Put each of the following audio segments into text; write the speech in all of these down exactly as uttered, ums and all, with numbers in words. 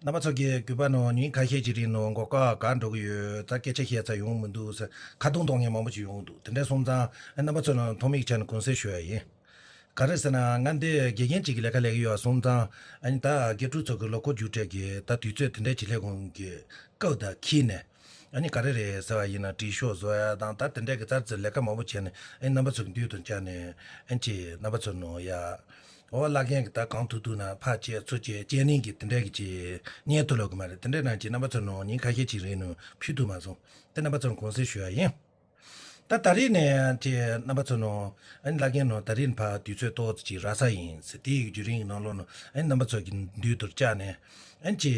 རྣམ་པ་ཚོ་གི་གུས་པ་ནོ། ཉིན་ཁ་ཤས་ཅིག་རིང་ནོ་མགོ་སྐོར་ག་འགྲོ་གི་ཡོད། ད་སྐད་ཆ་བཤད་ས་ཡོང་མི་འདུག་ཟེར་ཁ་རྡུང་གཏོང་མཁན་མང་པོ་ཅིག་ཡོང་གི་འདུག། དེ་འདྲ་སོང་ཙང་རྣམ་པ་ཚོ་ནང་ཐོག་མའི་ཆ་ནས་དགོངས་སེལ་ཞུ་ཡ་ཡིན། ག་རེ་ཟེར་ན་ང་འདི་དགེ་རྒན་ཅིག་གི་ལས་ཀ་ལས་ཀྱི་ཡོད་སོང་ཙང་། ཨ་ནི་ད་དགེ་ཕྲུག་ཚོ་གི་ལོ་འཁོར་རྒྱུགས་སྤྲད་གི་ད་དུས་ཚོད་དེ་འདྲ་ཅིག་སླེབས་གོང་གི་སྐབས་དང་འཁེལ་ནས། ཨ་ནི་ག་རེ་རེད་ཟེར་བ་ཡིན་ན་དྲི་ཤོག་བཟོ་ཡ་དང་ད་དེ་འདྲ་གི་ཙར་ཙིར་ལས་ཀ་མང་པོ་བྱས་ནས། ཨ་ནི་རྣམ་པ་ཚོ་གི་མདུན་དུ་བཅར་ནས། ཨ་ནི་ཅིག་རྣམ་པ་ཚོ་ནོ་ཡ། འོ་བླ་རྒན་གི་ད་གང་ཐུབ་ཐུབ་ན་ཕར་བྱས་ཚུར་བྱས་བྱས་ནས་གི་དེ་འདྲ་གི་ཅིག་བརྙན་ཐུང་ལོག་གི་མ་རེད། དེ་འདྲ་ནང་ཅིག་རྣམ་པ་ཚོ་ནོ་ཉིན་ཁ་ཤས་ཅིག་རིང་ནོ་ཕུལ་ཐུབ་མ་སོང་། དེ་རྣམ་པ་ཚོར་དགོངས་སེལ་ཞུ་ཡ་ཡིན། ད་ད་རེས་ནས་ཅིག་རྣམ་པ་ཚོ་ནོ། ཨ་ནི་བླ་རྒན་ནོ་ད་རེས་ནས་ཕར་དུས་ཚོད་ཏོག་ཙམ་ཅིག་རག་ས་ཡིན་ཟེར། དེའི་བརྒྱུད་རིམ་གྱི་ནང་ལོགས་ནོ། ཨ་ནི་རྣམ་པ་ཚོ་གི་མདུན་དུ་བཅར་ནས། ཨ་ནི་ཅིག་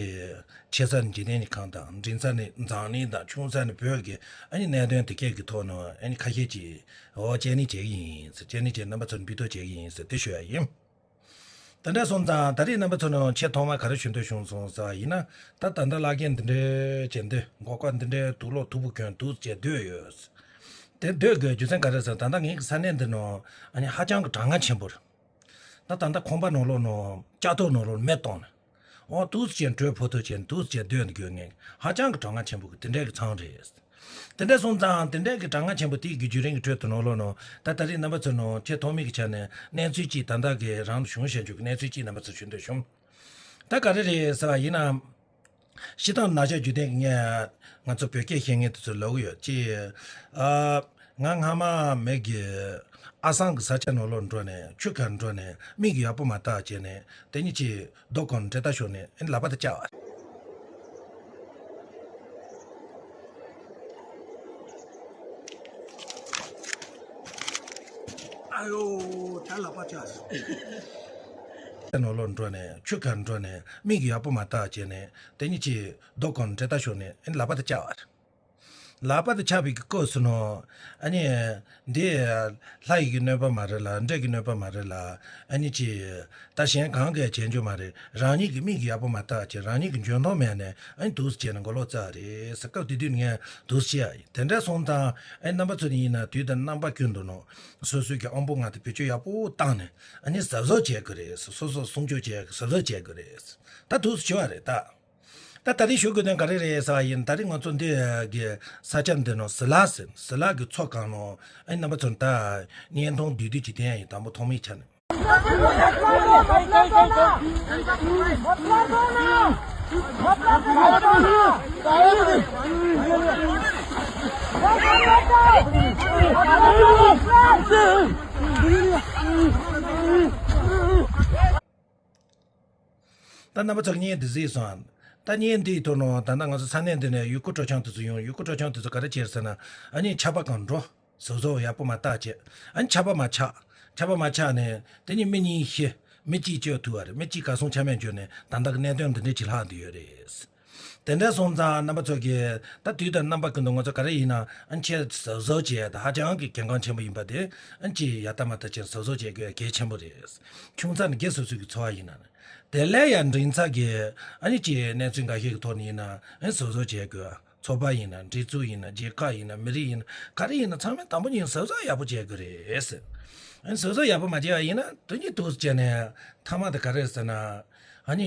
ཆེ་ས་ནས་འཇིག་རྟེན་གྱི་ཁམས་དང་། འབྲིང་ས་ནས་འཛམ་གླིང་དང་། ཆུང་ས་ནས་བོད་ཀྱི་ཨ་ནི་གནད་དོན་དེ་སྐད་ཀྱི་ཐོག་ནོ། ཨ་ནི་ཁ་ཤས་ཅིག་འོ་བཅར་ནས་བྱེད་ཀྱི་ཡིན་ཟེར། བཅར་ནས་ཅིག་རྣམ་པ་ཚོར་འབུལ་གཏུག་བྱེད་ཀྱི་ཡིན་ཟེར་དེ་ཞུ་ཡ་ཡིན། དེ་འདྲ་སོང་ཙང་ད་རེས་རྣམ་པ་ཚོ་ནང་ཆེས་ཐོག་མར་ག་རེ་ཞུ་འདོད་བྱུང་སོང་ཟེར་བ་ཡིན་ན། ད་ད་ལྟ་བླ་རྒན་འདི་འདྲའི་བྱས་འདི་མགོ་སྐོར་འདི་འདྲའི་དུག་ལོག་འཐུག་པོ་གྱོན་འདུག་བྱས་སྡོད་ཡོད། དེ་སྡོད་དགོས་རྒྱུ་མཚན་ག་རེ་ཟེར། ད་ལྟ་ངའི་ས་གནས་འདི་ནང་ཨ་ནི་ཧ་ཅང་གི་གྲང་ངར་ཆེན་པོ་རེད། ད་ད་ལྟ་ཁང་པ་ནང་ལོགས་ནང་ལྕགས་ཐོག་ནང་ལོགས་མེ་གཏོང་ནས། འོ་འདུག་སེ་བྱས་དྲོད་ཕོག་ཐུག་བྱས་འདུག་སེ་བྱས་སྡོད་འདི་དགོས་ངེས། ཧ་ཅང་གི་གྲང་ངར་ཆེན་པོ་གི་དེ་འདྲའི་གི་མཚམས་རེད། དེ་འདྲ་སོང་ཙང་དེ་འདྲའི་གི་གྲང་ངར་ཆེན་པོ་དེའི་གི་བརྒྱུད་རིམ་གི་ཁྲོད་དུ་ནང་ལོགས་ནང་ད་ད་རེས་རྣམ་པ་ཚོ་ནང་ཆེས་ཐོག་མའི་གི་ཆ་ནས་གནས་ཚུལ་གཅིག་ད་ལྟ་གི་རང་བྱུང་བྱས་འཇུག་གི་གནས་ཚུལ་གཅིག་རྣམ་པ་ཚོ་ཞུ་འདོད་བྱུང་། ད་ག་རེ་རེད་ཟེར་བ་ཡིན་ན། སྤྱིར་བཏང་ན་ཆ་རྒྱུན་ལྡན་གྱི་ངས་ང་ཚོ་བོད་སྐད་ཤེས་མཁན་དེ་ཚོ་ལབ་ཀྱི་ཡོད་ཅེས། ཨ། ང་སྔ་མ་མེ་གི་ཨ་སང་གི་ས་ཆ་ནང་ལོགས་འགྲོ་ནས་ཆུ་ཁར་འགྲོ་ནས་མིག་ཡག་པོ་མ་བལྟ་བྱས་ནས་དེ་ཉིད་ཀྱི་རྡོ་གང་འདྲེ་ལྟ་ཞོག་ནས་ཨེ་ལག་པ་དེ་བཅག་པ། ཨ་ཡོ། ད་ལག་པ་བཅག་སོང་། ནང་ལོགས་འགྲོ་ནས་ཆུ་ཁར་འགྲོ་ནས་མིག་ཡག་པོ་མ་བལྟ་བྱས་ནས་དེ་ཉིད་ཀྱི་རྡོ་གང་འདྲེ་ལྟ་ཞོག་ནས་ཨེ་ལག་པ་དེ་བཅག་པ། ལག་པ་དེ་ཆག་པའི་གི་སྐབས་སུ་ནོ། ཨ་ནི། འདི། ལྷ་ཡི་གི་གནོད་པ་མ་རེད་ལ་འདྲེ་གི་གནོད་པ་མ་རེད་ལ། ཨ་ནི་ཅི། ད་གཞན་གང་གིས་བྱེད་རྒྱུ་མ་རེད། རང་ཉིད་ཀྱི་མིག་གིས་ཡག་པོ་མ་བལྟ་བྱས་རང་ཉིད་ཀྱི་འཇོན་ཐང་མེད་ནས་ཨ་ནི་འདུག་སེ་བྱས་ནས་མགོ་ལོག་བཙགས་རེད་ཟེར། སྐབས་དེ་དུས་ངས་འདུག་སེ་བྱས་ཡ་ཡིན། དེ་འདྲ་སོང་ཙང་ཨ་ནི་རྣམ་པ་ཚོ་ནི་ཡིན་ན་དུས་དང་རྣམ་པ་ཀུན་ཏུ་ནོ། སོ་སོའི་གི་ཨམ་བོ་ང་དེ་བེད་སྤྱོད་ཡག་པོ་བཏང་ནས་ཨ་ནི་གཟབ་གཟབ་བྱེད་དགོས་རེད། སོ་སོ་སྲུང་སྐྱོབ་བྱེད་གཟབ་གཟབ་བྱེད་དགོས་རེད། ད་འདུག་སེ་བྱས་པ་རེད་ད། ད་ད་རེས་ཞུ་དགོས་དོན་ག་རེ་རེད་ཟེར་བ་ཡིན། ད་རེས་ང་ཚོ་འདི་གི་ས་ཆ་འདི་ནང་ཟི་ལ་ཟེར། ཟི་ལ་གི་མཚོ་སྒང་ནང་ཨ་ནི་རྣམ་པ་ཚོར་ད་བརྙན་ཐུང་བསྡུས་བསྡུས་ཅིག་བསྟན་ཡ་ཡིན། དང་པོ་ཐོག་མའི་ཆ་ནས། ད་རྣམ་པ་ཚོར་བརྙན་འདི་གཟིགས་སོང་ཨ། ད་བརྙན་འདིའི་ཐོག་ནང་ད་ལྟ་ང་ཚོ་ས་གནས་འདི་ནས་ཡུལ་སྐོར་སྤྲོ་འཆམ་དེ་ཚོ་ཡོང་། ཡུལ་སྐོར་སྤྲོ་འཆམ་དེ་ཚོ་ག་རེ་བྱེད་ཟེར་ན། ཨ་ནི་ཆར་པ་གང་འགྲོ། གཟབ་གཟབ་ཡག་པོ་མ་བལྟ་བྱས། ཨ་ནི་ཆར་པ་མ་ཆག་ཆར་པ་མ་ཆག་ནས་དེ་ནི་མི་གཉིས་ཤི། མི་གཅིག་བཅད་ཐུབ་པ་རེད། མི་གཅིག་གར་སོང་ཆ་མེད་འགྱུར་ནས་ད་ལྟ་གི་གནད་དོན་འདི་འདྲ་ཅིག་ལྷག་བསྡད་ཡོད་རེད། དེ་འདྲ་སོང་ཙང་རྣམ་པ་ཚོ་གིས་ད་དུས་དང་རྣམ་པ་ཀུན་ཏུ་ང་ཚོ་ག་རེ་ཡིན་ན་ཨ་ནི་ཆེས་གཟབ་གཟབ་བྱས། ད་ཧ་ཅང་གི་གལ་འགངས་ཆེན་པོ་ཡིན་པ་དེ་ཨ་ནི་ཅིག་ཡ་ལྟ་མ་ལྟ་ཅིག་གཟབ་གཟབ་བྱེད་དགོས་གལ་ཆེན་པོ་རེད། ཆུང་ཙག་ནས་སྒེར་སོ་སོའི་གི་འཚོ་བ་ཡིན་ན། དེ་ལས་ཡང་འབྲིང་ཚད་ཀྱི་ཨ་ནི་ཅིག་གནས་ཚུལ་འགའ་ཤས་ཀྱི་ཐོག་ནས་ཡིན་ན་ཨ་ནི་གཟབ་གཟབ་བྱེད་དགོས། ཚོགས་པ་ཡིན་ན། སྒྲིག་འཛུགས་ཡིན་ན། རྒྱལ་ཁབ་ཡིན་ན། མི་རིགས་ཡིན་ན། ག་རེ་ཡིན་ན་ཚང་མས་དང་པོ་ཉིད་གཟབ་གཟབ་ཡག་པོ་བྱེད་དགོས་རེད་ཟེར། ཨ་ནི་གཟབ་གཟབ་ཡག་པོ་མ་བྱས་པ་ཡིན་ན་དོན་གྱིས་འདུག་སེ་བྱས་ནས་མཐའ་མ་དེ་ག་རེ་ཟེར་ན། ཨ་ནི་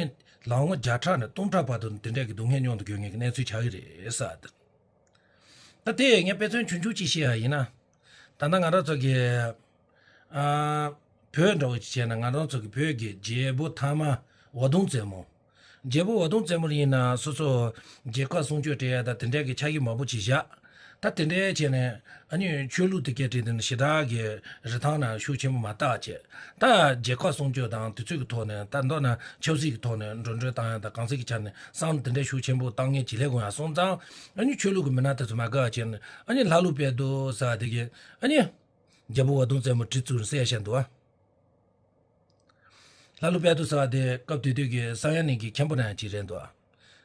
ལོ་ངོ་བརྒྱ་ཕྲག་ནས་སྟོང་ཕྲག་བར་དུ་འདི་འདྲ་གི་སྡུག་བསྔལ་མྱོང་དུ་འགྱོ་མཁན་གྱི་གནས་ཚུལ་ཆགས་ཀྱི་རེད་ཟེར། ད་དེ་ངས་དཔེ་མཚོན་ཆུང་ཆུང་ཅིག་བཤད་ཡ་ཡིན་ན། ད་ལྟ་ང་རང་ཚོ་གི་ཨ། བོད་འདྲ་བོ་ཅིག་བྱས་ན་ང་རང་ཚོ་གི་བོད་ཀྱི་བརྗེ་པོ་ཐ་མ་ཝ་དུང་རྩེ་མོ། བརྗེ་པོ་ཝ་དུང་རྩེ་མོ་ཡིན་ན་སོ་སོ་རྒྱལ་ཁབ་སྲུང་སྐྱོབ་སྤྲད་ཡ་ད་དེ་འདྲའི་གི་ཆ་ཡིག་མང་པོ་ཅིག་བཞག་ད་དེ་འདྲའི་བྱས་ནས་ཨ་ནི་ཆོས་ལུགས་དེ་གའི་གྲས་དེ་ནི་ཞེ་དྲག་གི་རིན་ཐང་ན་ཤུགས་ཆེན་པོ་མ་བཏགས་བྱས། ད་རྒྱལ་ཁབ་སྲུང་སྐྱོབ་དང་དུས་ཚོད་ཀྱི་ཐོག་ནས་ད་མདོར་ན་ཆབ་སྲིད་ཀྱི་ཐོག་ནས་འགྲོ་གྲོན་བཏང་ཡ་དང་གང་ཟག་གི་ཆ་ནས་བསམ་བློ་དེ་འདྲའི་ཤུགས་ཆེན་པོ་བཏང་མཁན་ཅིག་སླེབས་ཡོང་ཡ་སོང་ཙང་ཨ་ནི་ཆོས་ལུགས་ཀྱི་མི་སྣ་དེ་ཚོ་མ་དགའ་བྱས་ནས་ཨ་ནི་ལྷ་ཀླུ་དཔལ་དུ་ཟེར་བ་དེ་གིས་ཨ་ནི། རྒྱལ་པོ་ཝ་དུང་རྩེ་མོ་གྲི་བཙུགས་ནས་བསད་བཞག་འདུག་ཨ། ལྷ་ཀླུ་དཔལ་དུ་ཟེར་བ་དེ་སྐབས་དེ་དུས་ཀྱི་གསང་ཡང་གླིང་གི་མཁན་པོ་ནང་གཅིག་རེད་འདུག་ཨ།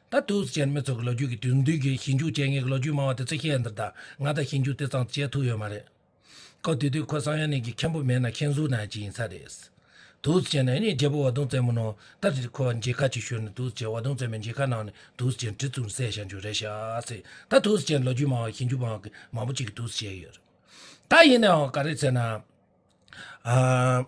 ད་འདུག་སེ་བྱས་ནས་མི་ཚོ་གི་ལོ་རྒྱུས་ཀྱི་དུས་འདུས་ཀྱི་ཞིབ་འཇུག་བྱེད་མཁན་གྱི་ལོ་རྒྱུས་སྨྲ་བ་དེ་ཚོ་བཤད་འདིར་ད་ང་ད་ཞིབ་འཇུག་དེ་ཙམ་བྱེད་ཐུབ་ཡོད་མ་རེད། སྐབས་དེ་དུས་ཁོ་གསང་ཡང་གླིང་གི་མཁན་པོ་མེད་ན་མཁན་ཟུར་ནང་གཅིག་ཡིན་ས་རེད། འདུག་སེ་བྱས་ནས་ཨ་ནི་རྒྱལ་པོ་ཝ་དུང་རྩེ་མོ་ནོ་ད་དེ་ཁོ་མཇལ་ཁ་ཅིག་ཞུས་ནས་འདུག་སེ་བྱས་ཝ་དུང་རྩེ་མོའི་མཇལ་ཁ་གནང་ནས་འདུག་སེ་བྱས་གྲི་བཙུགས་ནས་བསད་བཞག་རྒྱུ་རེད་ཤག་ཟེར། ད་འདུག་སེ་བྱས་ལོ་རྒྱུས་སྨྲ་བ་ཞིབ་འཇུག་སྨྲ་བ་གི་མང་པོ་ཅིག་གིས་འདུག་སེ་བྱས་ཡོད་རེད། ད་ཡིན་ནའང་ག་རེ་ཟེར་ན། ཨ།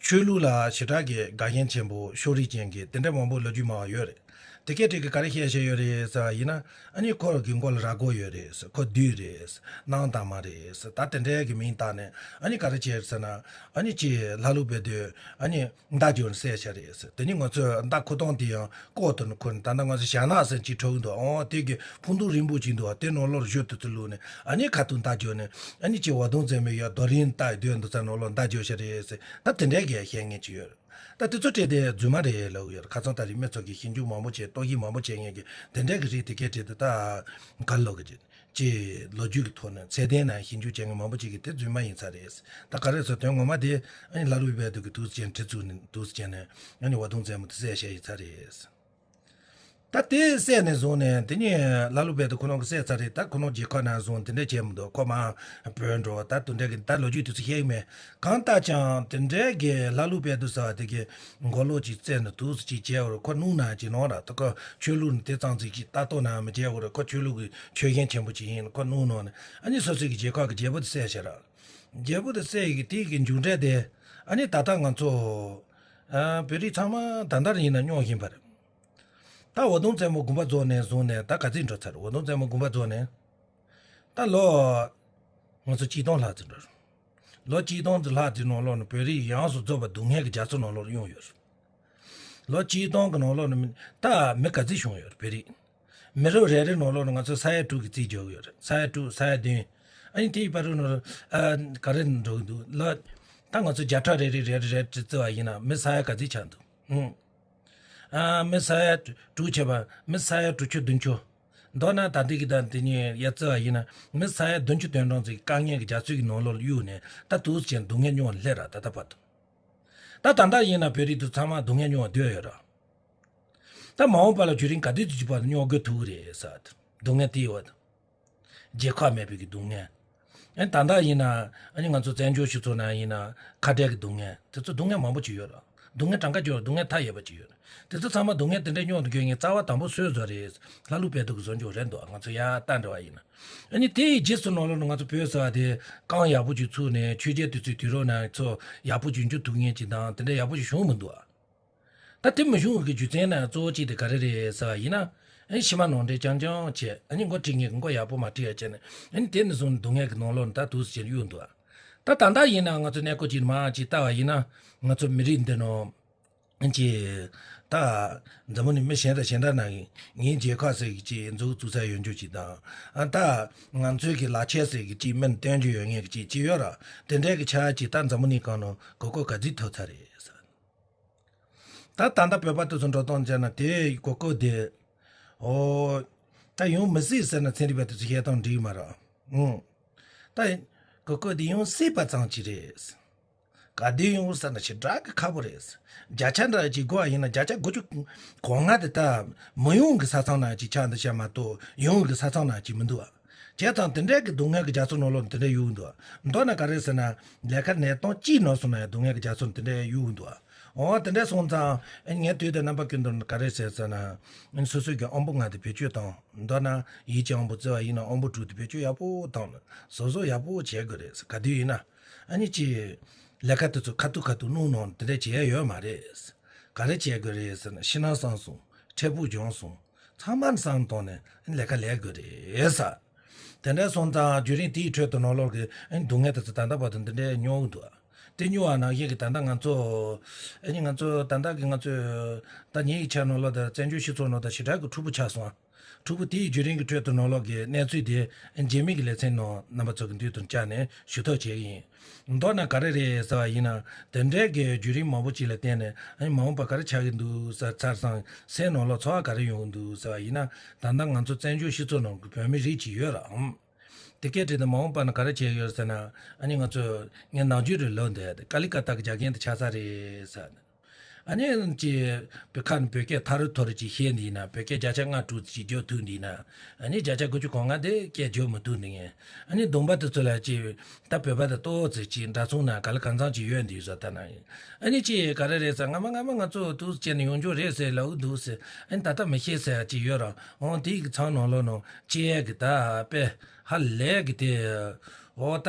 ཆོས་ལུགས་ལ་ཞེ་དྲག་གི་དགའ་ཞེན་ཆེན་པོ་ཕྱོགས་རིས་ཅན་གྱི་དེ་འདྲ་མང་པོ་ལོ་རྒྱུས་སྨྲ་བ་ཡོད་རེད། དེ་སྐད་དེ་གི་ག་རེ་བཤད་བཤད་ཡོད་རེད་ཟེར་བ་ཡིན་ན། ཨ་ནི་ཁོ་གི་མགོ་ལ་རྭ་མགོ་ཡོད་རེད་ཟེར། ཁོ་བདུད་རེད་ཟེར། ནང་ལྟ་མ་རེད་ཟེར། ད་དེ་འདྲའི་གི་མིང་བཏགས་ནས་ཨ་ནི་ག་རེ་བྱས་ཟེར་ན། ཨ་ནི་ཅི་ལྷ་ཀླུ་དཔལ་དུ་ཨ་ནི་མདའ་བརྒྱབ་ནས་བསད་བཞག་རེད་ཟེར། དེ་ནི་ང་ཚོས་མདའ་ཁུ་སྟོང་དེ་ཡང་ལྐོག་ཏུ་ནི་ཁུར་ནས། ད་ལྟ་ང་ཚོ་ཞྭ་ནག་ཟེར་ཅིག་འཁྲབ་གི་འདུག་ཨོ་དེ་གི་ཕུང་དུང་རིང་པོ་ཅིག་འདུག་དེ་ནང་ལོགས་གཞུ་དུ་ཚུར་བླུགས་ནས་ཨ་ནི་ཁ་ཐུག་མདའ་བརྒྱབ་ནས། ཨ་ནི་ཅི་ཝ་དུང་བཙན་མོ་ཡ་རྡོ་རིང་བཏགས་སྡོད་འདུག་ས་ནང་ལོགས་མདའ་བརྒྱབ་བཞག་རེད་ཟེར། ད་དེ་འདྲའི་གི་བཤད་མཁན་ཅིག་ཡོད། ད་དེ་ཚོ་སྤྲད་དེ་རྫུན་མ་རེད་ལབ་ཡོད། ཁ་སང་ད་རིང་མི་ཚོ་གིས་ཞིབ་འཇུག་མང་པོ་བྱས། རྟོག་ཞིབ་མང་པོ་བྱས་མཁན་གྱི་དེ་འདྲའི་གི་རིགས་དེ་གས་བྲིས་དུས། ད་ག་ལོག་གི་ཅི་ལོ་རྒྱུས་ཀྱི་ཐོག་ནས་ཚད་ལྡན་ན་ཞིབ་འཇུག་བྱས་མཁན་མང་པོ་ཅིག་གིས་དེ་རྫུན་མ་ཡིན་ཚར་རེད། ད་ག་རེ་ཟེར་དོན་ངོ་མ་དེ་ཨ་ནི་ལྷ་ཀླུ་དཔལ་དུ་གི་དུས་ཅན་ཁྲི་བཙུགས་ནས་དུས་ཅན་ནས་ཨ་ནི་ཝ་དུང་བཙན་མོ་དེ་བསད་བཞག་ཡིན་ཚར་རེད། ད་དེ་བསད་ནས་བཟུང་ནས་དེ་ནས་ལྷ་ཀླུ་དཔལ་དུ་ཁོ་རང་གིས་བསད་ཚར་རེད། ད་ཁོ་རང་རྒྱལ་ཁབ་ནང་བཟུང་དེ་འདྲ་བྱས་མི་འདུག་ཁོ་མར་བྲོས་འགྲོ་བ། ད་དེ་འདྲ་གི་ད་ལོ་རྒྱུས་དེ་ཚོ་བཤད་གི་མེད། གང་ལྟར་ཀྱང་དེ་འདྲའི་གི་ལྷ་ཀླུ་དཔལ་དུ་ཟེར་བ་དེ་གི་མགོ་ལོག་ཅིག་བཙལ་ནས་དུས་སུ་ཅིག་བྱས་པ་རེད། ཁོ་སྣུམ་ནང་ཅིག་ནང་ར། ད་ཁོ་ཆོས་ལུགས་ནི་དེ་ཙམ་ཅིག་ཅིག་ལྟ་རྟོག་ནང་མི་བྱས་པ་རེད། ཁོ་ཆོས་ལུགས་ཀྱི་ཆོས་གཞན་ཆེན་པོ་ཅིག་ཡིན། ཁོ་སྣུམ་ནང་ནས་ཨ་ནི་སོ་སོའི་གི་རྒྱལ་ཁབ་ཀྱི་རྒྱལ་པོ་དེ་བསད་བཞག་ར། རྒྱལ་པོ་དེ་བསད་ཡི་གི་དེ་གི་མཇུག་འབྲས་དེ་ཨ་ནི་ད་ལྟ་ང་ཚོ་ཨ་བོད་རིགས་ཚང་མ་ད་ལྟ་ཡིན་ན་སྨྱོ་བཞིན་པ་རེད། ད་ཝ་དུང་བཙན་མོ་དགོངས་པ་རྫོགས་ནས་བཟུང་ནས་ད་ག་ཚོད་འགྲོ་ཚར། ཝ་དུང་བཙན་མོ་དགོངས་པ་རྫོགས་ནས་ད་ལོ་ང་ཚོ་གཅིག་སྟོང་ལྷག་ཙམ་འགྲོ། ལོ་གཅིག་སྟོང་ཙམ་ལྷག་ཙམ་ནང་ལོགས་ནས་བོད་རིགས་ཡོངས་སུ་རྫོགས་པ་སྡུག་བསྔལ་གྱི་རྒྱ་མཚོ་ནང་ལོགས་གཡུགས་ཡོད། ལོ་གཅིག་སྟོང་གི་ནང་ལོགས་ནས་མི་ད་མི་ག་ཚོད་བྱུང་ཡོད་བོད་རིགས། མི་རབས་རེ་རེ་ནང་ལོགས་ནས་ང་ཚོ་ས་ཡ་དྲུག་གི་རྩིས་རྒྱག་གི་ཡོད་རེད། ས་ཡ་དྲུག་ས་ཡ་བདུན། ཨ་ནི་དེའི་བར་དུ་ནང་ལོགས་ཨ་ག་རེ་འགྲོ་གི་འདུག་ལ། ད་ང་ཚོ་བརྒྱ་ཕྲག་རེ་རེ་རེ་རེ་རེ་བརྩི་བ་ཡིན་ན་མི་ས་ཡ་ག་ཚོད་ཆགས་འདུག་ཨང་། ཨ་མི་ས་ཡ་དྲུག་བྱས་པ་མི་ས་ཡ་དྲུག་ཅུ་བདུན་ཅུ། མདོར་ན་ད་ལྟའི་གི་ད་དེ་ཉིད་ཡ་བརྩི་བ་ཡིན་ན་མི་ས་ཡ་བདུན་ཅུ་དོན་གྲངས་ཙམ་གྱི་དཀའ་ངལ་གྱི་རྒྱ་མཚོའི་གི་ནང་ལོགས་ལ་གཡུགས་ནས་ད་དུས་ཅན་སྡུག་བསྔལ་མྱོང་བ་སླེབས་ར། ད་ལྟ་བར་དུ། ད་ད་ལྟ་ཡིན་ན་བོད་རིགས་དེ་ཚང་མ་སྡུག་བསྔལ་མྱོང་བ་སྡོད་ཡོད་ར། ད་མ་འོངས་པ་ལ་རྒྱུན་རིང་ག་དུས་ཅིག་བར་དུ་མྱོང་དགོས་ཐུག་གི་རེད་ཟེར། སྡུག་བསྔལ་དེའི་འོག་ཏུ། རྒྱལ་ཁབ་མེད་པའི་གི་སྡུག་བསྔལ། ཨ་ནི་ད་ལྟ་ཡིན་ན་ཨ་ནི་ང་ཚོ་བཙན་བྱོལ་སྤྱི་ཚོགས་ནང་ཡིན་ན་ཁ་བྲལ་གི་སྡུག་བསྔལ་དེ་ཚོ་སྡུག་བསྔལ་མང་པོ་ཅིག་ཡོད་ར། སྡུག་བསྔལ་གྲངས་ཀ་བརྗོད་སྡུག་བསྔལ་མཐའ་ཡས་པ་ཅིག་ཡོད་ར། དེ་ཚོ་ཚང་མ་སྡུག་བསྔལ་དེ་འདྲ་མྱོང་དུ་འགྱོ་མཁན་རྩ་བ་དང་པོ་སུ་ཡིན་ཟེར་རེད། ལྷ་ཀླུ་དཔལ་དུ་གི་བཟོ་འཇོག་རེད་འདུག་ང་ཚོ་ཡ་ལྟ་འདྲ་བ་ཡིན་ན། ཨ་ནི་དེ་ཡི་རྗེས་སུ་ནང་ལོགས་ནས་ང་ཚོ་བོད་ཟེར་བ་དེ་རྐང་ཡག་པོ་ཅིག་ཚུགས་ནས་ཆོས་རྒྱལ་དེ་ཚོའི་དུས་རབས་ནང་ཚོ་ཡག་པོ་ཅིག་འཇུ་ཐུབ་མཁན་ཅིག་དང་དེ་འདྲ་ཡག་པོ་ཅིག་བྱུང་མི་འདུག་ཨ། ད་དེ་མི་བྱུང་བའི་རྒྱུ་མཚན་ནི་གཙོ་བོ་གཅིག་དེ་ག་རེ་རེད་ཟེར་བ་ཡིན་ན། ཨ་ནི་ཕྱི་མ་ནང་འདྲེན་རྐྱང་རྐྱང་བྱས། ཨ་ནི་མགོ་ཁྲིད་མཁན་གྱི་མགོ་ཡག་པོ་མ་ཁྲིད་ཡ་བྱས་ནས། ཨ་ནི་དེ་ནས་བཟུང་སྡུག་བསྔལ་གྱི་ནང་ལོགས་ནས་ད་དུས་སུ་ཅིག་གཡུག་འདུག་ད་ད་ལྟ་ཡིན་ན་ང་ཚོ་གནས་སྐོར་ཅིག་མར་ཅིག་ལྟ་བ་ཡིན་ན། ང་ཚོ་མི་རིགས་འདི་ནང་ཅིག་ད་འཛམ་བུ་གླིང་མི་གཞན་དང་གཞན་དག་ནང་གི་ངའི་རྒྱལ་ཁབ་ཟེར་གྱི་ཅིག་འཛུགས་བཙུགས་ས་ཡོད་རྒྱུ་ཅིག་དང་། ཨ་ད་ང་ཚོའི་གི་ལག་ཁྱེར་ཟེར་གྱི་ཅིག་མི་ལ་སྟོན་རྒྱུ་ཡོད་མཁན་གྱི་ཅིག་ཅིག་ཡོད་ར། དེ་འདྲའི་གི་ཆ་ཅིག་ད་འཛམ་བུ་གླིང་སྒང་ནང་གོ་སྐབས་ག་ཚོད་ཐོབ་ཚར་རེད་ཟེར། ད་ད་ལྟ་བོད་པ་དེ་ཚོ་འགྲོ་སྟངས་བྱས་ན་དེ་གོ་སྐབས་དེ། ཨོ། ད་ཡོང་མི་སྲིད་ཟེར་ན་ཚན་རིག་པ་དེ་ཚོ་བཤད་སྟངས་འགྲིག་མ་རེད། ཨང་། ད་གོ་སྐབས་དེ་ཡོང་སྲིད་པ་ཙམ་ཅིག་རེད། ག་དུས་ཡོང་ཟེར་ན་ཞེ་དྲག་གི་ཁག་པོ་རེད། བརྒྱ་ཆ་འདྲ་ཅིག་དགོས་པ་ཡིན་ན་བརྒྱ་ཆ་དགུ་བཅུ་གོ་ལྔ་དེ་ད་མི་ཡོང་གི་ས་མཚམས་ནང་ཅིག་ཆགས་འདུག་ཤག་མ་གཏོགས་ཡོང་གི་ས་མཚམས་ནང་ཅིག་མི་འདུག་ཨ། བྱས་ཙང་དེ་འདྲའི་གི་སྡུག་བསྔལ་གྱི་རྒྱ་མཚོ་ནང་ལོགས་དེ་འདྲ་གཡུག་འདུག་མདོར་ན་ག་རེ་ཟེར་ན། ལས་ཀ་གནས་སྟངས་གཅིག་ནོར་སོང་ན་ཡང་སྡུག་བསྔལ་གྱི་རྒྱ་མཚོ་དེ་འདྲ་གཡུག་འདུག་འོ་དེ་འདྲ་སོང་ཙང་ངས་དུས་དང་རྣམ་པ་ཀུན་ཏུ་ག་རེ་ཟེར་ཟེར་ན། སོ་སོའི་གི་དབང་པོ་ལྔ་དེ་བེད་སྤྱོད་བཏང་། མདོར་ན་ཡིད་ཀྱི་དབང་པོ་བརྩི་བ་ཡིན་ན་དབང་པོ་དྲུག་དེ་བེད་སྤྱོད་ཡག་པོ་བཏང་ནས་བཟོ་བཟོ་ཡག་པོ་བྱེད་དགོས་རེད། ག་དུས་ཡིན་ན་ཨ་ནི་ཅི་ལས་ཀ་དེ་ཚོ་ཁ་ཐུག་ཁ་ཐུག་སྣུར་གནང་དེ་འདྲ་བྱེད་ཡ་ཡོད་མ་རེད། ག་རེ་བྱེད་དགོས་རེད་ཟེར་ན་ཕྱི་ནང་གསང་གསུམ་འཕྲལ་ཕུགས་འབྱུང་གསུམ། ཚང་མ་བསམ་བཏང་ནས་ལས་ཀ་ལས་དགོས་རེད་ཟེར། དེ་འདྲ་སོང་ཙང་རྒྱུན་རིང་དེའི་ཁྲོད་དུ་ནང་ལོགས་ཀྱི་སྡུག་བསྔལ་དེ་ཚོ་ད་ལྟ་བར་དུ་འདི་འདྲའི་མྱོང་གི་འདུག་དེ་མྱོང་བ་ནང་བཞིན་གྱི་ད་ལྟ་ང་ཚོ་ཨ་ནི་ང་ཚོ་ད་ལྟ་གི་ང་ཚོས་ད་ཉིན་ཡིག་ཆ་ནང་ལོགས་དང་བཙན་བྱོལ་སྤྱི་ཚོགས་ནང་དང་ཞེ་དྲག་གི་འཁྲུག་པོ་ཆགས་སོང་། འཁྲུག་པོ་དེའི་རྒྱུན་རིང་གི་ཁྲོད་དུ་ནང་ལོགས་ཀྱི་གནས་ཚུལ་དེ་རྗེས་མའི་གི་ལེ་ཚན་ནང་རྣམ་པ་ཚོ་གི་མདུན་དུ་བཅར་ནས་ཞུ་ཐབས་བྱེད་ཀྱི་ཡིན། མདོར་ན་ག་རེ་རེད་ཟེར་བ་ཡིན་ན། དེ་འདྲའི་གི་བརྒྱུད་རིམ་མང་པོ་ཅིག་ལ་བརྟེན་ནས་ཨ་ནི་མ་འོངས་པ་ག་རེ་ཆགས་ཀྱི་འདུག་ཟེར། ཚར་སང་སེམས་ནང་ལ་ཚོར་བ་ག་རེ་ཡོང་གི་འདུག་ཟེར་བ་ཡིན་ན། ད་ལྟ་ང་ཚོ་བཙན་བྱོལ་སྤྱི་ཚོགས་ནང་གི་བོད་མི་རིགས་ཅིག་ཡོད་ར་ཨང་། དེ་སྐད་བྲིས་ཏེ་མ་འོངས་པ་ན་ག་རེ་བྱེད་ཀྱི་ཡོད་ཟེར་ན། ཨ་ནི་ང་ཚོ་ངས་ནམ་རྒྱུན་རེ་ལབ་འདུག་ཀ་ལི་ཀ་ཏ་གི་རྒྱ་རྒན་དེ་ཆགས་ས་རེད་ཟེར། ཨ་ནི་ཅི་བོད་ཁ་ནས་བོད་སྐད་ཐ་རུ་ཐོ་རུ་ཅིག་བཤད་འདི་ན། བོད་སྐད་བརྒྱ་ཆ་ལྔ་དྲུག་ཅིག་བརྗོད་ཐུབ་འདི་ན། ཨ་ནི་བརྒྱ་ཆ་དགུ་བཅུ་གོ་ལྔ་དེ་སྐད་བརྗོད་མི་ཐུབ་འདི་ངས། ཨ་ནི་གདོང་པ་དེ་ཚོ་ལ་ཅི་ད་བོད་པ་དང་ཏོག་ཙམ་ཅིག་འདྲ་མཚུངས་ན་ག་ལ་གང་འཚམ་ཅིག་ཡོད་འདི་བཟོ་ལྟ་ན་ཡིན། ཨ་ནི་ཅི་ག་རེ་རེད་ཟེར། སྔ་མ་སྔ་མ་ང་ཚོ་དུས་བྱས་ནས་ཡོང་རྒྱུ་རེད་ཟེར་ལབ་འདུག་ཟེར། ཨ་ནི་ད་ལྟ་མི་ཤེས་ཟེར་ཅིག་ཡོད་ར། འོང་དེ་གི་ཚང་ནང་ལོགས་ནང་ཅི་ཡས་གི་ད་དཔེ་ཧ་ལས་གི་དེ། འོ་ད་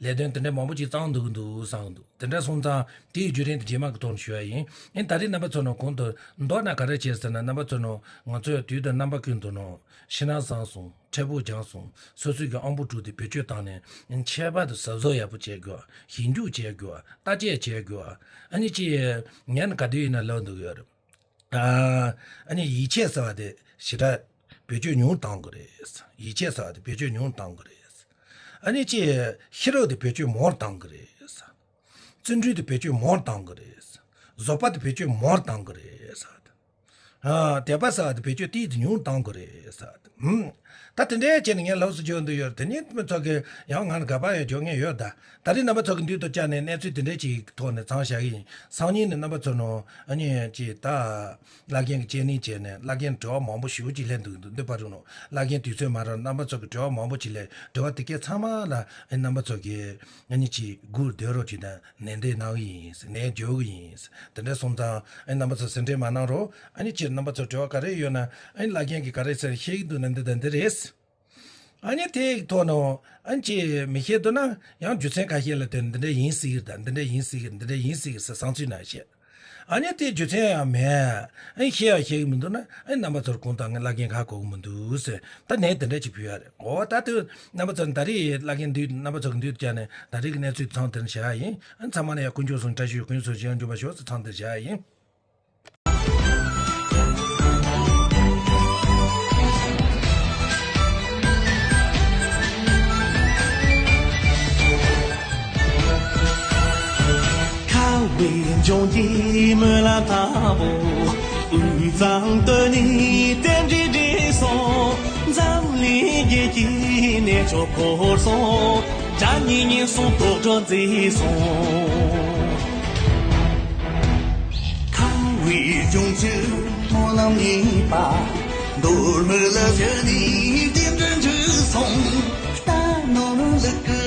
ལས་དོན་དེ་འདྲ་མང་པོ་ཅིག་བཏང་འདུག་འདུག་བསམ་འདུག་དེ་འདྲ་སོང་ཙང་དེའི་བརྒྱུད་རིམ་དེ་རྗེས་མ་གི་ཐོག་ནས་ཞུ་ཡ་ཡིན། ཨེ་ད་རེས་རྣམ་པ་ཚོ་ནང་གོང་དུ་མདོར་ན་ག་རེ་བྱས་ཟེར་ན། རྣམ་པ་ཚོ་ནང་ང་ཚོའི་དུས་དང་རྣམ་པ་ཀུན་ཏུ་ནང་ཕྱི་ནང་གསང་གསུམ་འཕྲལ་ཕུགས་རྒྱང་གསུམ་སོ་སོའི་གི་ཨང་པོ་དྲུག་དེ་བེད་སྤྱོད་བཏང་ནས་ཁྱད་པར་དུ་གཟབ་གཟབ་ཡག་པོ་བྱེད་དགོས། ཞིབ་འཇུག་བྱེད་དགོས། བརྟག་དཔྱད་བྱེད་དགོས། ཨ་ནི་ཅི་ངས་ནི་ག་དུས་ཡིན་ན་ལབ་འདུག་ཡོད་རེད། ཨ་ནི་ཡིད་ཆེས་ཟེར་བ་དེ་ཞེ་དྲག་བེད་སྤྱོད་ཉུང་བཏང་དགོས་རེད། ཡིད་ཆེས་ཟེར་བ་དེ་བེད་སྤྱོད་ཉུང་བཏང་དགོས་རེད། ཨ་ནི་ཅི་ཤེས་རབ་དེ་བེད་སྤྱོད་མང་བཏང་དགོས་རེད། བརྩོན་འགྲུས་དེ་བེད་སྤྱོད་མང་བཏང་དགོས་རེད། བཟོད་པ་དེ་བེད་སྤྱོད་མང་བཏང་དགོས་རེད། ཨ་དད་པ་ཟེར་བ་དེ་བེད་སྤྱོད་ཏིལ་དེ་ཉུང་བཏང་དགོས་རེད་ཟེར། ཨུམ། ད་དེ་འདྲའི་བྱས་ནས་ངས་ལོགས་སུ་བརྗོད་འདོད་ཡོད་རེད། དེ་ནས་མི་ཚོ་གི་ཡང་ང་ལ་དགག་པ་ཡང་བརྗོད་མཁན་ཡོད་ད། ད་རེས་རྣམ་པ་ཚོ་གི་མདུན་དུ་བཅར་ནས་གནས་ཚུལ་དེ་འདྲ་ཅིག་ཐོག་ནས་ཚང་བཞག་གི་ཡིན། སང་ཉིན་ནས་རྣམ་པ་ཚོ་ནང་ཨ་ནི་ཅིག་ད་བླ་རྒན་གྱི་ཅེ་ནིང་བྱས་ནས་བླ་རྒན་དྲི་བ་མང་པོ་ཞེ་པོ་ཅིག་སླེབས་འདུག་འདུག་འདོད་པ་རུ་ནོ། བླ་རྒན་དུས་ཚོད་མ་རག་རྣམ་པ་ཚོ་གི་དྲི་བ་མང་པོ་ཅིག་སླེབས། དྲི་བ་དེ་གས་ཚང་མ་ལ་ཨ་ནི་རྣམ་པ་ཚོ་གི་ཨ་ནི་ཅིག་སྒུག་སྡོད་རོགས་ཅིག་དང་ནན་ཏན་གནང་གི་ཡིན། ནན་འཇོག་གི་ཡིན། དེ་འདྲ་སོང་ཙང་ཨ་ནི་རྣམ་པ་ཚོ་སེམས་ཁྲལ་མ་གནང་རོགས། ཨ་ནི་ཅིག་རྣམ་པ་ཚོ་དྲི་བ་ག་རེ་ཡོད་ན་ཨ་ནི་བླ་རྒན་གྱིས་ག་རེ་ཟེར་བཤད་ཀྱི་འདུག་ན་འདི་དང་འདི་རེད། ཨ་ནི་དེའི་ཐོག་ནས་ཨ་ནི་ཅིག་མི་ཤེས་འདུག་ན་ཡང་རྒྱུ་མཚན་ཁ་ཤས་ལ་བརྟེན་འདི་འདྲ་ཡིན་སྲིད་ཀྱི་རེད། འདི་འདྲ་ཡིན་སྲིད་ཀྱི་རེད། འདི་འདྲ་ཡིན་སྲིད་ཀྱི་རེད་ཟེར་བསམ་ཚུལ་ནང་བཤད། ཨ་ནི་དེ་རྒྱུ་མཚན་ཡང་མེད། ཨ་ནི་ཤེས་ཡང་ཤེས་ཀྱི་མི་འདུག་ན་ཨ་ནི་རྣམ་པ་ཚོར་གོང་དང་ངས་བླ་རྒན་ཧ་གོ་གི་མི་འདུག་ཟེར་ད་ནས་དེ་འདྲ་ཅིག་ཕུལ་ཡ་རེད། འོ་ད་དུ་རྣམ་པ་ཚོར་ད་རེས་བླ་རྒན་འདུས་རྣམ་པ་ཚོ་གི་འདུས་བྱས་ནས་ད་རེས་ཀྱི་གནས་ཚུལ་ཚང་དེར་བཞག་ཡ་ཡིན། ཨ་ནི་ཚང་མ་ལ་ཡང་དཀོན་མཆོག་གསུམ་བཀྲ་ཤིས་དཀོན་མཆོག་གསུམ་ཞིང་འགྲུབ་པ་ཤོག་ཟེར་ཚང་དེར་བཞག་ཡ་ཡིན། ཁ་བའི་ལྗོངས་ཀྱི་སྨོན་ལམ་དང་པོ། དབུས་གཙང་སྟོད་ནས་རྟེན་འབྲེལ་འགྲིག་སོང་། འཛམ་གླིང་རྒྱལ་གྱི་གནས་མཆོག་བསྐོར་སོང་། དགྲ་གཉེན་ཉེན་སོང་དོག་སྒྲོ་འཛིན་སོང་། ཁམས་པའི་ལྗོངས་ཀྱི་སྨོན་ལམ་གཉིས་པ། མདོ་སྨད་ལ་བཞུགས་ནས་རྟེན་འབྲེལ་འགྲིག་སོང་། རྟ་ནོར་ལུག་གི་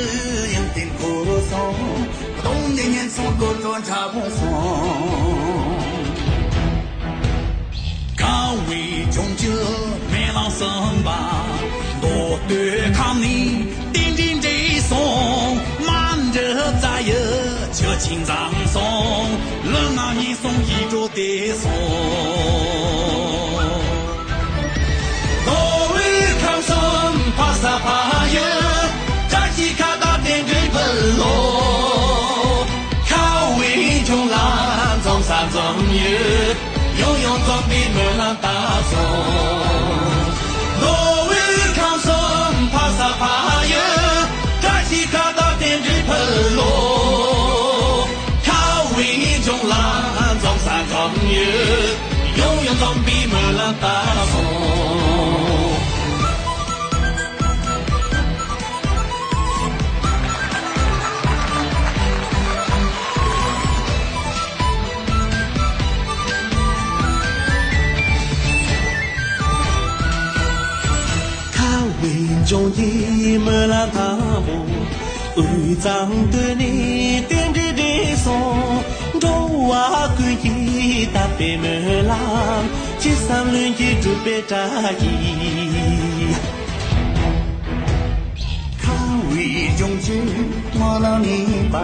ཡང་རྟེན་འཁོར་སོང་། གདོང་ནས་ཉེན་སོང་དོག་སྒྲོ་འཁྲབ་སོང་། ཁམས་པའི་ལྗོངས་ཀྱི་སྨོན་ལམ་གསུམ་པ། མདོ་སྟོད་ཁམས་ནས་རྟེན་འབྲེལ་འགྲིག་སོང་། མ་འདྲི་རྩ་ཡི་ཆུ་ཆེན་འཛོམས་སོང་། ལུས་ངག་ཉེན་སོང་ཡིད་འགྲོ་བདེ་སོང་། མདོ་དབུས་ཁམས་གསུམ་ཕ་ས་ཕ་ཡུལ། བཀྲ་ཤིས་ཁ་བཏགས་རྟེན་འབྲེལ་ཕུལ་ལོ། ཁམས་པའི་ལྗོངས་ལ་འཛོམས་ས་འཛོམས་ཡུལ། ཡང་ཡང་འཛོམས་པའི་སྨོན་ལམ་བཏབ་སོང་། མདོ་དབུས་ཁམས་གསུམ་ཕ་ས་ཕ་ཡུལ། བཀྲ་ཤིས་ཁ་བཏགས་རྟེན་འབྲེལ་ཕུལ་ལོ། ཁམས་པའི་ལྗོངས་ལ་འཛོམས་ས་འཛོམས་ཡུལ། ཡང་ཡང་འཛོམས་པའི་སྨོན་ལམ་བཏབ་སོང་། ཁམས་པའི་ལྗོངས་ཀྱི་སྨོན་ལམ་དང་པོ། དབུས་གཙང་སྟོད་ནས་རྟེན་འབྲེལ་འགྲིག་སོང་། འགྲོ་བ་ཀུན་གྱི་དད་པའི་སྨོན་ལམ། ཅི་བསམ་ལྷུན་གྱིས་འགྲུབ་པའི་བཀྲ་ཤིས། ཁམས་པའི་ལྗོངས་ཀྱི་སྨོན་ལམ་གཉིས་པ།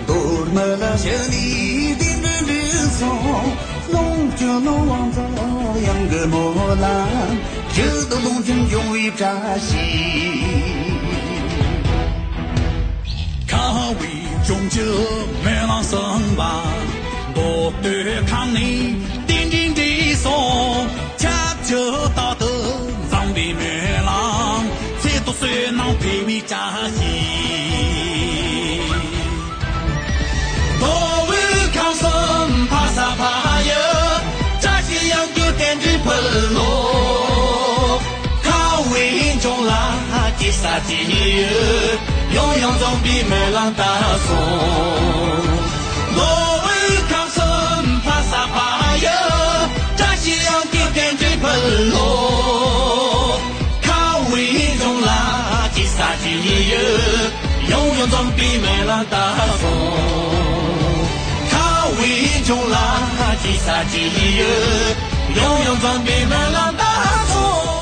མདོ་སྨད་ལ་བཞུགས་ནས་རྟེན་འབྲེལ་འགྲིག་སོང་། ལོངས་སྤྱོད་ནོར་དབང་འཛོམས་གཡང་གི་སྨོན་ལམ། རྒྱུད་དུ་ལོངས་སྤྱོད་འབྱུང་བའི་བཀྲ་ཤིས། ཁམས་པའི་ལྗོངས་ཀྱི་སྨོན་ལམ་གསུམ་པ། མདོ་སྟོད་ཁམས་ནས་རྟེན་འབྲེལ་འགྲིག་སོང་། ཁྱབ་བསྒྲགས་རྟག་ཏུ་འཛོམས་པའི་སྨོན་ལམ། ཚེ་ཐོག་བསོད་ནམས་འཕེལ་བའི་བཀྲ་ཤིས། མདོ་དབུས་ཁམས་གསུམ་ཕ་ས་ཕ་ཡུལ། བཀྲ་ཤིས་གཡང་རྒྱུད་རྟེན་འབྲེལ་ཕུལ་ལོ། ཁམས་པའི་ལྗོངས་ལ་སྐྱེ་ས་སྐྱེ་ཡུལ། ཡང་ཡང་འཛོམས་པའི་སྨོན་ལམ་བཏབ་སོང་། མདོ་དབུས་ཁམས་གསུམ་ཕ་ས་ཕ་ཡུལ། བཀྲ་ཤིས་གཡང་རྒྱུད་རྟེན་འབྲེལ་ཕུལ་ལོ། ཁམས་པའི་ལྗོངས་ལ་སྐྱེ་ས་སྐྱེ་ཡུལ། ཡང་ཡང་འཛོམས་པའི་སྨོན་ལམ་བཏབ་སོང་། ཁམས་པའི་ལྗོངས་ལ་སྐྱེ་ས་སྐྱེ་ཡུལ། ཡང་ཡང་འཛོམས་པའི་སྨོན་ལམ་བཏབ་སོང་།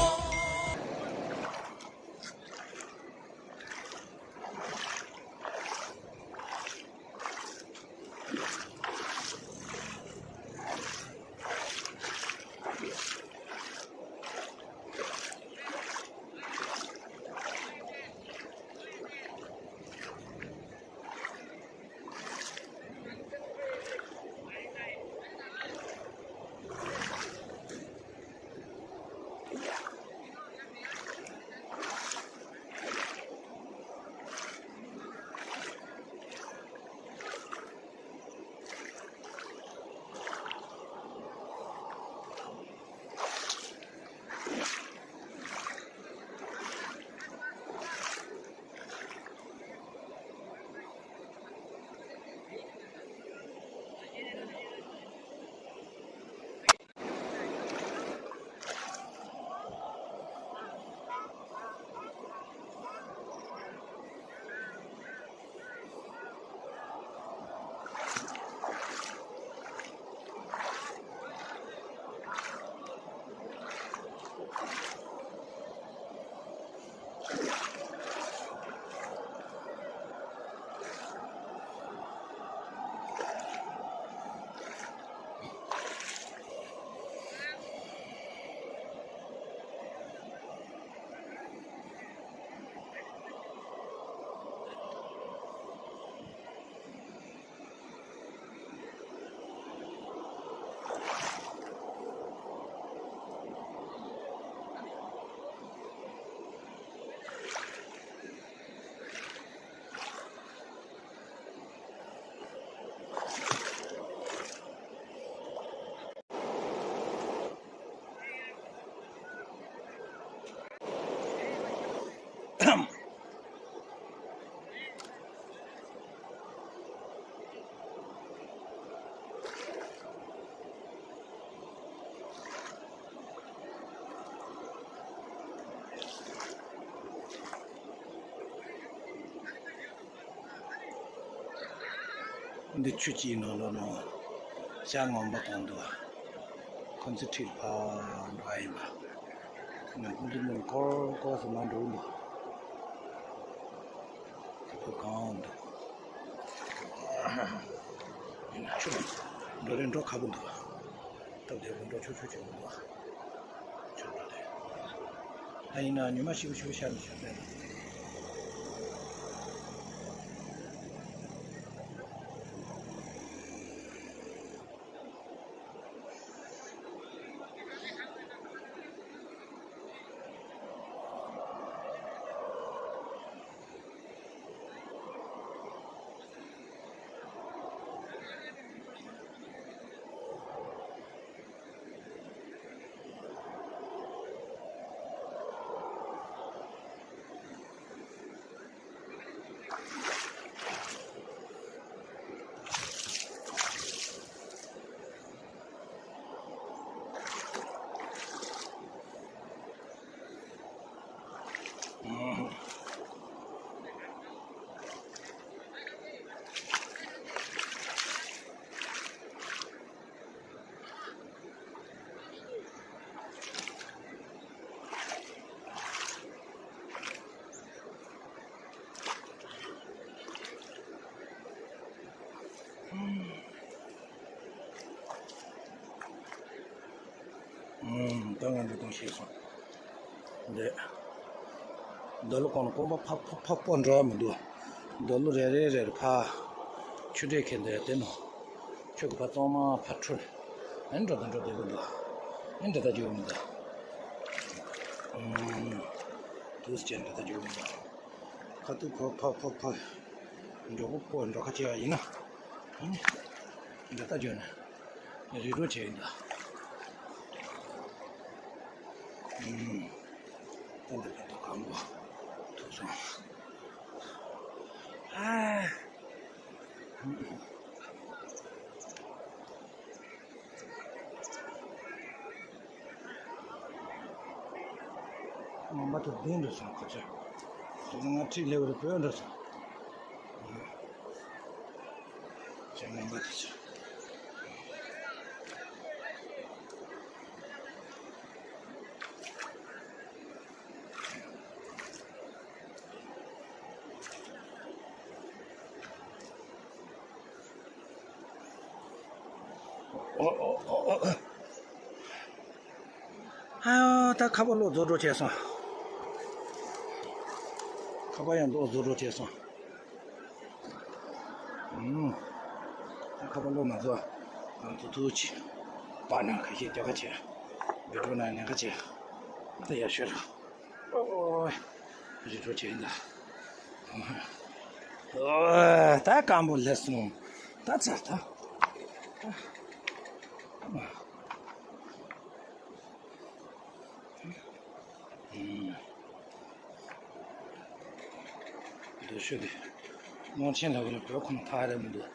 འདི་ཆུ་སྐྱེས་ནང་ལོགས་ནང་ཤ་ངོམ་པ་གང་འདུག་ཁོ་ཚོ་ཁྲིད་ཕར་འགྲོ་ཡ་ཡིན་པ། ང་འདི་ནང་སྐོར་སྐོར་སོང་ན་འགྲོ་འདུག་ཁོ་གང་འདུག་ཡིན་ན་ཆུ་འགྲོ་རེ་འགྲོ་ཁག་པོ་འདུག་སྟབས་བདེ་པོ་འགྲོ་ཆོག་ཆོག་ཆོག་མི་འདུག་ཆུ་འགྲོ་དེ། ད་ཡིན་ན་ཉི་མ་ཤི་བོ་ཤི་བོ་ཤར་ནས་ཤར་བསྡད་འདུག་ད་ང་འདི་གཏོང་ཤེས་སོང་། འདི། འདི་ལོ་གོང་ན་རྐང་པ་ཕག་ཕག་ཕག་པོ་འགྲོ་ཡ་མི་འདུག་འདི་ལོ་རེ་རེ་རེ་རེ་ཕར། ཆུ་འདྲེས་ཁེལ་འདི་དེ་ནོ། ཆུ་གི་ཕར་གཙང་མ་ཕར་འཁྲུལ། ཨེ་འགྲོ་དང་འགྲོ་བདེ་པོ་འདུག་ཨེ་འདི་ལྟ་རྒྱུ་མི་འདུག་དུས་ཅན་འདི་ལྟ་རྒྱུ་མི་འདུག་ཁ་ཐུག་ཕོ་ཕོ་ཕོ་ཕོ། མགྱོགས་པོ་ཕོ་འགྲོ་ཁ་ཆེ་བ་ཡིན་ན། འདི་ལྟ་བརྗོད་ན། རི་རོ་བྱས་ཡིན་ད། ད་འདི་ལྟ་གང་གོ། ཐུག་སོང་། ཨ། ངོ་མ་ད་བདེ་འགྲོ་སོང་ཁོ་ཚོ། ང་ཁྲིད་ལེ་བར་བོད་འགྲོ་སོང་། ཅང་ངོ་མ་དེ་ཚོ། ཨོ་ཨོ་ཨོ་ཨོ། ཨ་ད་ཁ་པར་ལོག་རྫོགས་འགྲོ་བྱས་སོང་། ཁ་པར་ཡང་ལོག་རྫོགས་འགྲོ་བྱས་སོང་། ཨུམ། ད་ཁ་པར་ལོག་མ་རྫོགས། ང་ཚོ་ཐུག་ཅིག་པར་ནང་ཁ་ཤས་རྒྱག་ཁ་བྱས། བི་ཌིའོ་ནང་ཉན་ཁ་བྱས། ད་ཡར་ཤོད། ཨོ། རི་ཁྲོད་ཅན་ད། ཨོ། ད་སྐམ་པོ་ལྷས་སོང་། ད་ཚར་ད། འདུག་ཤོད་དེ། དབང་ཆེན་ལགས་ཀྱི་བོད་ཁོང་ཐག་རེད་མི་འདུག་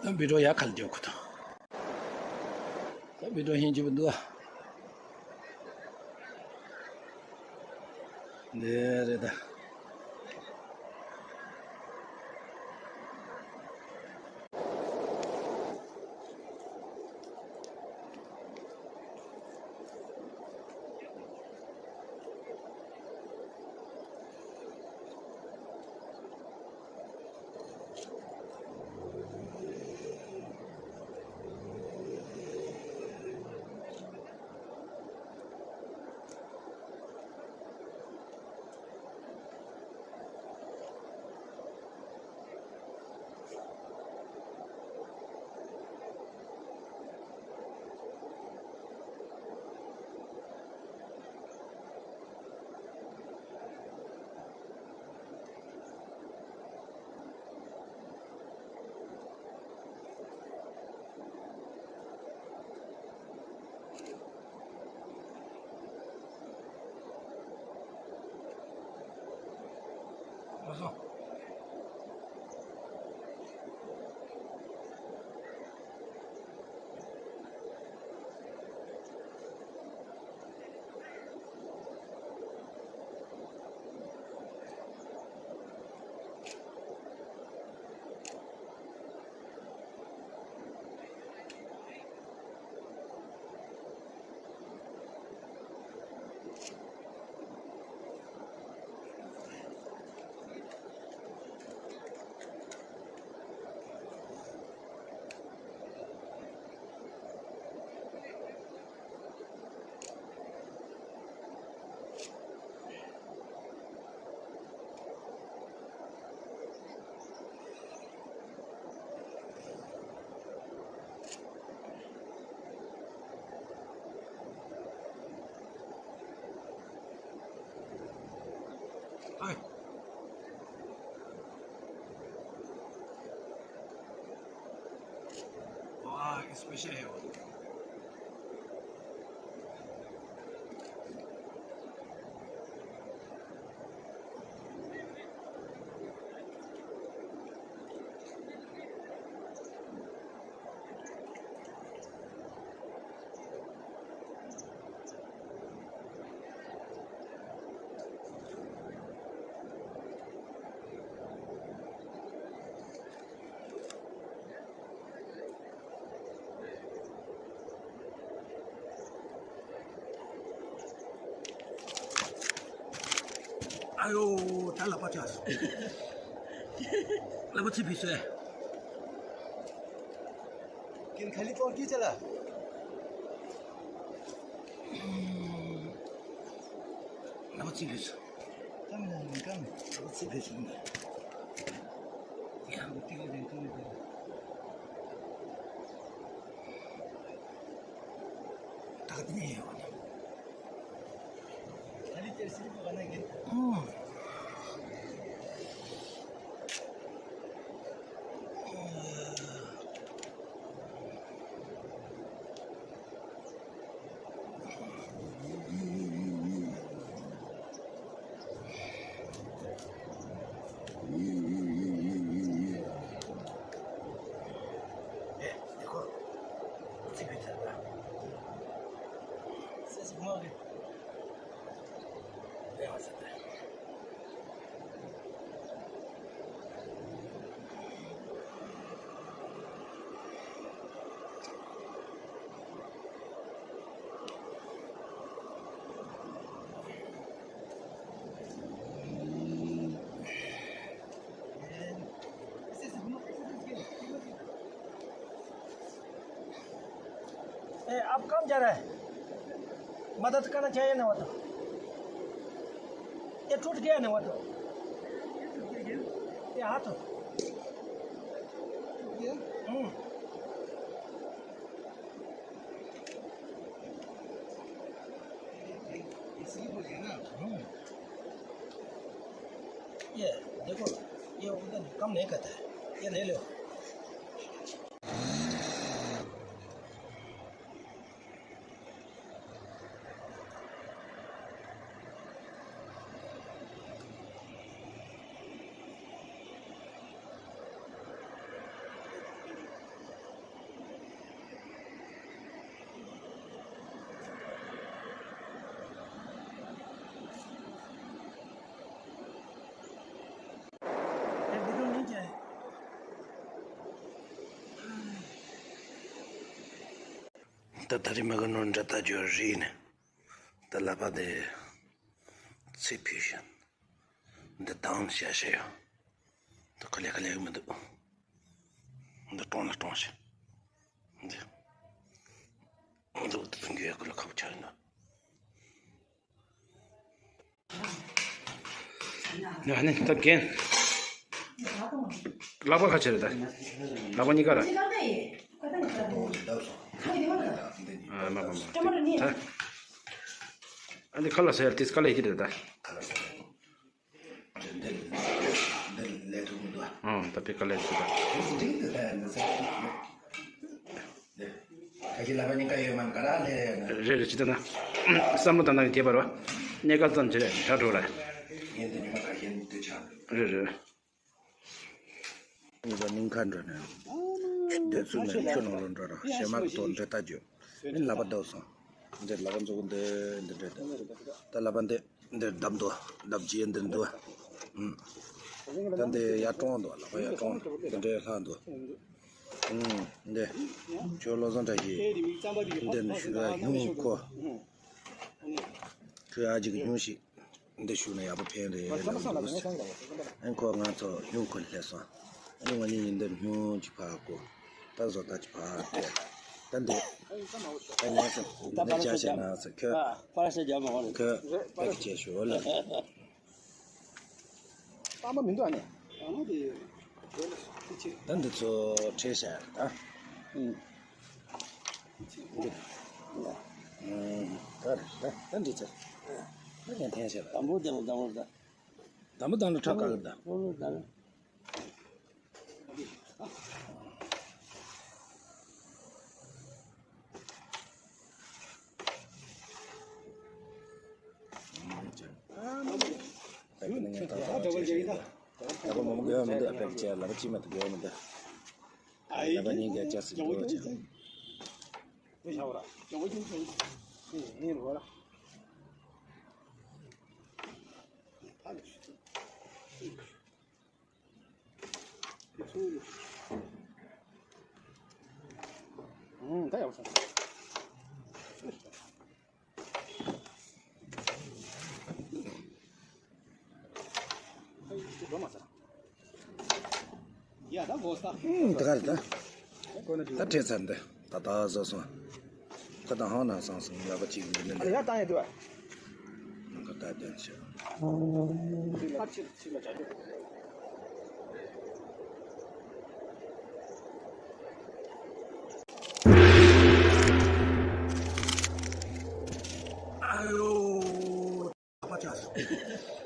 ད་བི་ཌིའོ་ཡག་ག་ལ་རྒྱག་དགོས་དང་། ད་བི་ཌིའོ་ཧིན་གྱི་བུ་འདུག་འདི་རེད་ད། ཨའི། ཝ། སི་པེ་ཤལ་ཡོད། ཨ་ཡོ། ད་ལག་པ་ཆག་སོང་། ལག་པ་ཚིག་ཕུད་སོང་། ཀིན་ཁ་ལི་ཏོར་ཀི་ཅ་ལ། ལག་པ་ཚིག་ཕུད་སོང་། ཀམ་ལ་ནི་ཀམ། ལག་པ་ཚིག་ཕུད་སོང་། ཡང་ཏི་ལ་ལེན་ཏུ་ནི་ཏི་ལ། ད་ག་དེ་ནས་ཡོང་ནས། ए, आप कहाँ जा रहा है? मदद करना चाहिए ना वो तो। ये टूट गया ना वो तो। ये हाथ। हम्म। हम्म। ये देखो, ये उधर कम नहीं करता है, ये ले लो। ད་ད་རེས་མ་གི་ནོར་འདྲ་ལྟ་རྒྱུ་རེད་ནས། ད་ལག་པ་དེ་ཚིག་ཕུད་བཞིན། འདི་དང་བྱ་བྱ་ཡོད། འདི་ཁ་ལེ་ཁ་ལེ་མི་འདུག་འདི་གྲོང་ལ་གྲོང་ཞིག་འདི། འདི་འདི་འགྱོད་ཡག་ལ་ཁ་བ་ཆགས་ཡིན་ན། ཡ་ནི་ད་རྒན། ལག་པ་ཁ་ཕྱེ་རེད་ད། ལག་པ་གཉིས་ཀ་ར། ཨ་མ་མ་མ། ད། ཨ་འདི་ཁ་ལ་ཟེར་ཏིས་ཁ་ལ་ཡི་གེ་རེད་ད། འདི་འདི་ལས་ཐུབ་མི་འདུག་ཨང་ད་པི་ཀ་ལས་ཐུབ་ད། འདི་འདི་ལས་འདི་ཚ་འདི་ཁ་ཤས་ལ་བ་ཉིན་ཀ་ཡོད་མ་ག་ར་ལས་རེད། རེད་རེད་ཅི་ད་ན། བསམ་བློ་དང་ནང་གི་དེ་བར་བ་གནས་སྐབས་ཙམ་ཅི་རེད་ད་འགྲོ་ར། ངས་འདི་ཉི་མ་ཁ་ཤས་འདི་ རེད་རེད། ངེད་ཀྱི་སྙིང་ཁ་འགྲོ་ནས། དེ་ཚོ་ནས་ཁྱོད་ནང་ལ་འགྲོ་ར་གཞས་མ་གི་ཐོག་འདྲེ་ལྟ་རྒྱུ། ཨེ་ལག་པ་བརྡབ་སོང་། འདི་ལག་པ་མཛུབ་གུ་འདི་འདི་འདྲེ་ད་ལག་པ་འདི་འདིར་བརྡབ་འདུག་བརྡབ་རྗེས་འདིར་འདུག་ཨུམ། ད་འདི་ཡར་དཀྲོངས་འདུག་ལག་པ་ཡར་དཀྲོངས་འདི་འདྲེ་ལྷག་འདུག་ཨུམ། འདི་ཁྱོད་བློ་བཟང་བཀྲ་ཤིས། འདི་ནི་ཞུ་ཡ་ཡུང་ཁོ། ཁྱོད་ཨ་ཅིག་ཡུང་ཞིག་འདི་ཞུ་ན་ཡག་པོ་བྱེད། ཨན་ཁོ་ང་ཚོ་ཉུང་ཁུལ་སླེབས་སོང་། ཨན་ང་གཉིས་ཡིན་འདིར་ཉུང་ཅིག་ཕར་གོ། ད་བཟོ་ལྟ་ཅིག་ཕར་སྤྲད། ད་འདི། ཨན་ང་ཚོ་འདི་ཅག་བྱས་ན་ཚོ་ཁྱོད། ཁྱོད་པད་ཀྱི་བྱས་ཞུ་ལ། པ་མ་མི་འདུག་ཨ་ནི། ད་འདི་ཚོ་ཁྲལ་བྱས་ད། ཨུང་། ད་ད་ད་འདི་ཚོ། ད་ཀྱང་འཐེན་བྱས་ལ། དམ་པོ་དེ་ལ་དམ་པོ་ད། དམ་པོ་དང་ལ་ཁྲག་ག་ལ་ད། དམ་པོ་དང་ལ། ད་མོ་མོ་དགོས་མི་འདུག་ཨ་པད་ཀྱི་ལབ་ཅི་མ་དགོས་མི་འདུག་ལབ་གཉིས་ཀ་ཅག་སི་འགྲོ་ཅག་ད་ཡག་པོ་བྱུང་། ཡ་ད་གོ་ས། ཨུམ། དེ་ག་རེད་ད། ད་བྲེལ་ཚར་འདི་ད་ད་བཟོ་སོང་། ཁ་ད་ཧང་ན་སང་སོང་ལབ་པ་ཅིག་འདི་ནི་འདི། ཡ་ད་ཡ་དུ་བ། ནང་ཁ་ད་དོན་ཆེ། ཨ་ཡོ། ལག་པ་ཆགས་སོང་།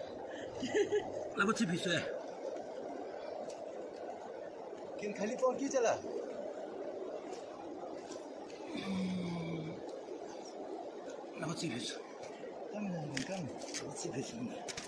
ལག་པ་ཚིག་ཕུད་སོང་། ཁྱེད་ཁ་ལི་པོར་ཀི་ཅ་ལ། ལག་པ་ཚིག་ཕུད་སོང་། ལག་པ་ཚིག་ཕུད་སོང་།